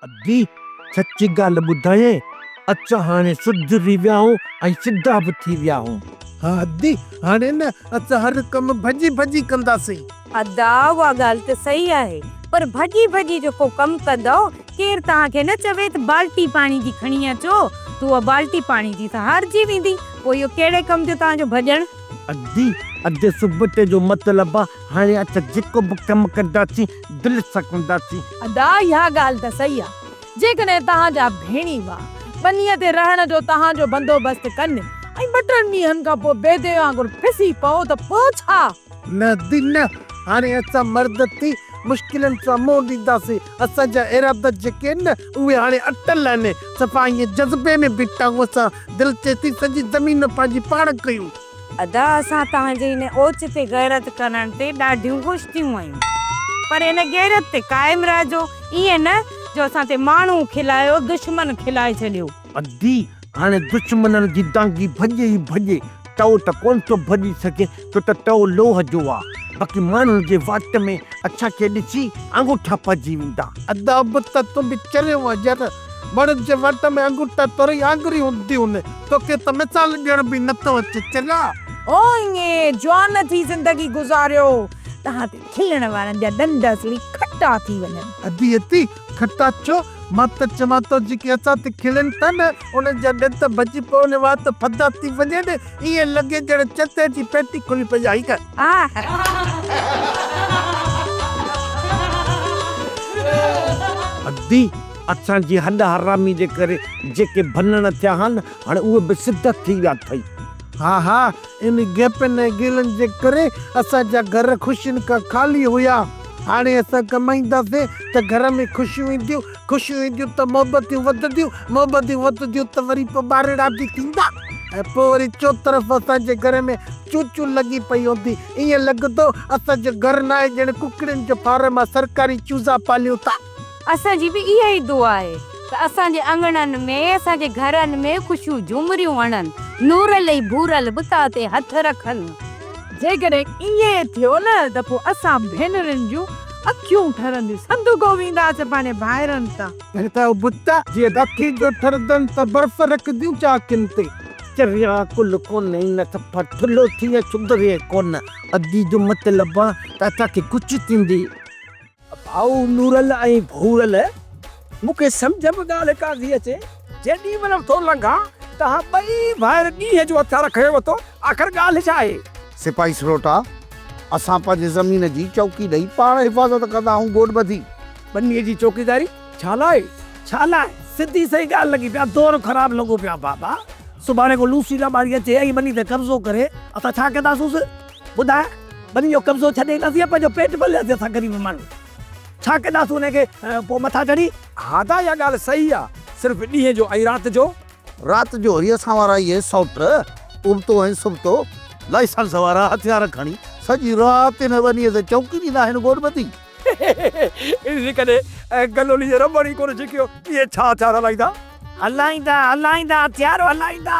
ادي، سچي ڳالهه ٻڌايئي، اسان هاڻي سڌري ويا آهيون ۽ سڌا به ٿي ويا آهيون. ها ادي، هاڻي نه اسان هر ڪم ڀڄي ڀڄي ڪنداسين. ادا، اها ڳالهه ته صحيح آهي، پر ڀڄي ڀڄي جو ڪو ڪم ڪندؤ، ڪير توهان کي نه چوي ته بالٽي پاڻي جي کڻي اچو ته اها بالٽي پاڻي جي ته هارجي ويندي، پوء اهو ڪهڙي ڪم جو توهان جو ڀڄڻ؟ ادي، ادي سبتي جو مطلب آ هاڻي اسان جيڪو به ڪم ڪنداسين دل سان ڪنداسين. ادا اها ڳالهه ته صحيح آ، جيڪڏهن توهان جا ڀيڻيوا ٻنيء تي رهڻ جو توهان جو بندوبست ڪن ۽ ٻه ٽن ڏينهن کان پوء بيدي وانگر ڦسي پئو ته پوء ڇا؟ نه ادي نه، هاڻي اسان مرد ٿي مشڪلن سان منهن ڏينداسين، اسان جا ارادا جيڪي آهن نه اهي هاڻي اٽل آهن، صفا ائين جذبي ۾ بيٺا آهيون اسان، دل چئي ٿي سڄي زمين پنهنجي پاڻ ڪيون. ادا اسان توهان جي هن اوچتي غيرت ڪرڻ تي ڏاڍيون خوش ٿيون آهيون پر ان غيرت تي قائم رهجو ائين نه جو اسان تي ماڻهو کلايو دشمن کلائي ڇڏيو. ادي هاڻي دشمنن جي دانگي ڀڄي ئي ڀڄي، ٽئو ته ڪونه ٿو ڀڄي سگهي ڇو ته ٽئو لوهه جو آ، باقي ماڻهن جي واٽ ۾ اسان کي ڏسي آڱوٺا پئجي ويندا. ادا به ته تون به چريو آهين يار، ماڻهن جي واٽ ۾ آڱوٺا تورئي آڱريون هونديون آهن، توکي ته مثال ڏيڻ به نٿو اچي چريا. او ائين جوان ٿي زندگي گذاريو، توهان تي کلڻ وارن جا ڏند اصلي کٽا ٿي وڃن. ادي ادي کٽا ڇو؟ مان ته چوان ٿو جيڪي اسان تي کلن ٿا نه انهن جا ڏند ڀڄي پون وات ڦدا ٿي وڃن ائين لڳي ڄڻ چتي جي پيٽي کلي پئي آهي. ادي اسان جي هڏ حرامي جي ڪري جيڪي ڀنڻ ٿيا ها نه هاڻي اهي به سڌا ٿي ويا اٿئي. ها ها ان گيپن ۽ گيلن جي ڪري اسان جا گهر خوشين کان خالي هيا. هاڻي اسان ڪمائينداسين ته گهر ۾ خوشيون اينديون، خوشيون اينديون ته محبتيون وڌنديون، محبتيون وڌنديون ته وري پوء ٻارڙا به ٿيندا ۽ پوء وري چوطرف اسان جي گهر ۾ چون چون لڳي پئي هوندي. ائين لڳندو اسان جو گهر ناهي ڄڻ ڪڪڙين جو فارم آ، سرڪاري چوزا پاليون ٿا. اسان جي به اها ئي دعا آهي ته اسان جي اڱڻن ۾، اسان جي گهرن ۾ خوشيون جهومريون هڻن، نورل ۽ ڀورل به تان تي هٿ رکن. جيڪڏهن ائين ٿيو نه ته پوء اسان ڀينرن جون اکيون ٺرنديون، صندوقو وينداسين پنهنجي ڀائرن تان. ته ابتا، جي اکين جو ٺرندن ته برف رکنديون ڇا اکين تي. چريا عقل ڪونهي نه صفا ٺلهو ٿي ۽ سڌري ڪونه. ادي جو مطلب آ ته اسان کي خوشي ٿيندي. ڀائو نورل ۽ ڀورل، مون کي سمجهه ۾ ڳالهه ڪانه ٿي اچي. جيڏي مهل به ٿو لنگهان، توهان ٻئي ڀائر ڏينهن جو هٿيار کنيو وتو، آخر ڳالهه ڇا آهي؟ سپاهي سروٽا، اسان پنهنجي زمين جي چوڪي ڏئي پاڻ حفاظت ڪندا آهيون گوڏ ٻڌي. ٻنيء جي چوڪيداري ڇا لاء؟ ڇا لاء؟ سڌي سئي ڳالهه لڳي پيا، دور خراب لڳو پيو آهي بابا. سڀاڻي ڪو لوسي لٻاڙي اچي ۽ ٻني تي قبضو ڪري، اسان ڇا ڪنداسونس؟ ٻڌاء، ٻني جو قبضو ڇڏي اينداسين يا پنهنجو پيٽ پلياسين اسان غريب ماڻهو ڇا ڪنداسون انهي کي پوء مٿان چڙهي. ها دا اها ڳالهه صحيح آ صرف ڏينهن جو ۽ رات جو. رات جو وري اسان وارا اهي سئوٽ ابتو ۽ سبتو لائسنس وارا هٿيار کڻي سڄي رات ان ٻنيء تي چوڪي ڏيندا آهن گوڏ ٻڌي. انهي ڪڏهن گلولي جي رٻڙ ئي ڪونه ڇڪيو اهي ڇا هٿيار هلائيندا. هلائيندا هلائيندا هٿيار هلائيندا.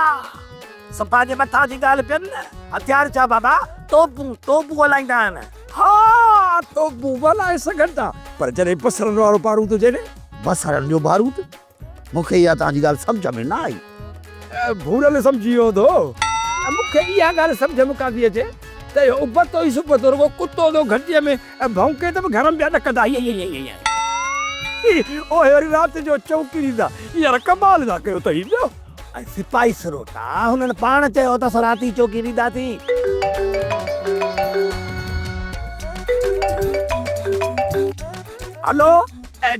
صفا جي مٿان ٿي ڳالهه پين نه. هٿيار ڇا بابا، توبون، توبون هلائيندا آهن. ها، توبون به هلائي سگهن ٿا، پر جڏهن بصرن وارو بارود هجي نه. بصرن جو بارود؟ مون کي اها توهان جي ڳالهه سمجهه ۾ نه آئي. ڀورل سمجهي ويو هوندو. مون کي اها ڳالهه سمجهه ۾ ڪانه ٿي اچي ته اهو ابتو ئي سبتو رڳو ڪتو ٿو گهٽيء ۾ ڀونڪي ته به گهر ۾ پيا ڏڪندا هي هي هي هي. اهي وري رات جو چونڪي ڏيندا. يار ڪمال ٿا ڪيو ته هي ٻيو. ۽ سپاهي سروٽا، هنن پاڻ چيو ته اسان رات ئي چوڪي ڏينداسين. هلو،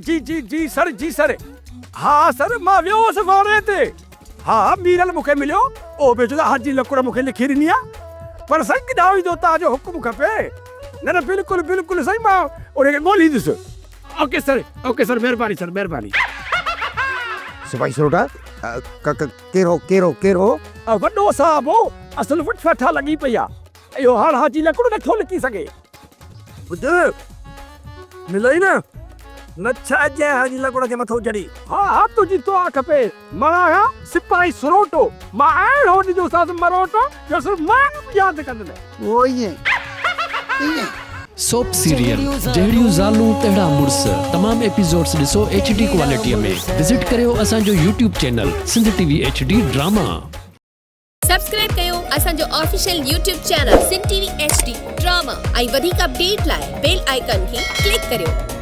جي جي جي سر جي سر، ها سر مان ويو هوس واڙي تي، ها ميرل مون کي مليو، اهو به چيو ته حاجي لڪڙ مون کي لکي ڏني آ، پر سائين ڪيڏانهن ويندو تان جو حڪم کپي، نه نه بلڪل بلڪل سائين مان ان کي ڳولهيندس. اوڪي سر اوڪي سر مهرباني سر مهرباني. سپاهي سروٽا، ڪ ڪ ڪير هو ڪير هو ڪير هو؟ وڏو صاحب هو، اصل وٺ وٺا لڳي پئي آ. اهو هاڻ حاجي لڪڙو نٿو لڪي سگهي. ٻڌ، ملئي نه، نه ڇڏجانء حاجي لڪڙو کي مٿو چڙهي. ها ها تنهنجي دعا کپي. مان آهيان سپاهي سروٽو، مان اهڙو ڏيندوسانس مروٽو جو صرف ماڻهو به ياد ڪندنئي. اهو ائين ائين. سوپ سيريل جهڙيون زالون تهڙا مڙس تمام ايپيسوڊس ڏسو ايڇ ڊي ڪوالٽي ۾ وزٽ ڪريو اسان جو YouTube channel Sindh T V H D drama. Subscribe ڪيو اسان جو official YouTube channel Sindh T V H D drama ۽ وڌيڪ اپڊيٽ لاء بيل آئيڪان کي ڪلڪ ڪريو.